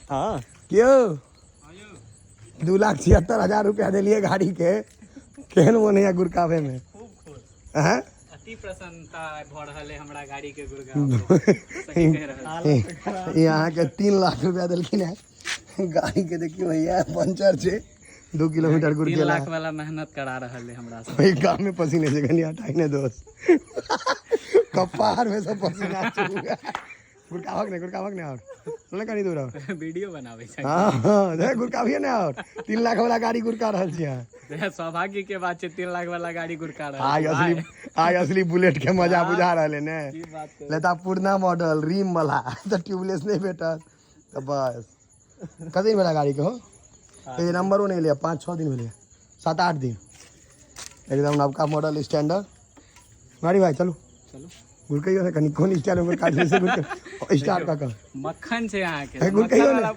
हँ क्यो 2,76,000 रुपया देलियै गाड़ी के, केहन मोन होइया गुड़काबै में? खूब खुश। हैं? अति प्रसन्नता भऽ रहल है हमरा गाड़ी के गुड़गाव सही कहि रहल ई अहाँके 3 लाख रुपया देलखिन है गाड़ी के। देखियौ भैया, पंचर छै, 2 किलोमीटर गुड़ 3 गेला। लाख वाला मेहनत करा रहल है हमरा से। ओहि गाम में पसीने छै, कनि हटाइ ने दोस्त, कपार में सब पसीना चू। गुड़कावक ने, गुड़कावक ने, और चल कनि दूर और। वीडियो बनाबै छै। हँ, देख, गुड़काबिए ने और। 3 लाख वाला गाड़ी गुड़का रहल छी अहाँ। सौभाग्य के बात छै, 3 लाख वाला गाड़ी गुड़का रहल आइ छी। असली, आइ असली बुलेट के मजा बुझा रहल है ने। की बात कर। लेता पुरना मॉडल रिम वाला तऽ ट्यूबलेस नहि भेटत तऽ बस। कते दिन भेला गाड़ी के हो? ये नंबरो नहि लिया। 5-6 दिन भेलै, 7-8 दिन। एकदम नवका मॉडल, स्टैंडर्ड गाड़ी। भाई, चलू। चलू। गुड़कैयो ने कनि, कोन स्टाइल में गुड़का छै से गुड़कै, स्टार्ट कऽ कऽ। मक्खन छै अहाँके। हे, गुड़कैयो मक्खन ने। वाला।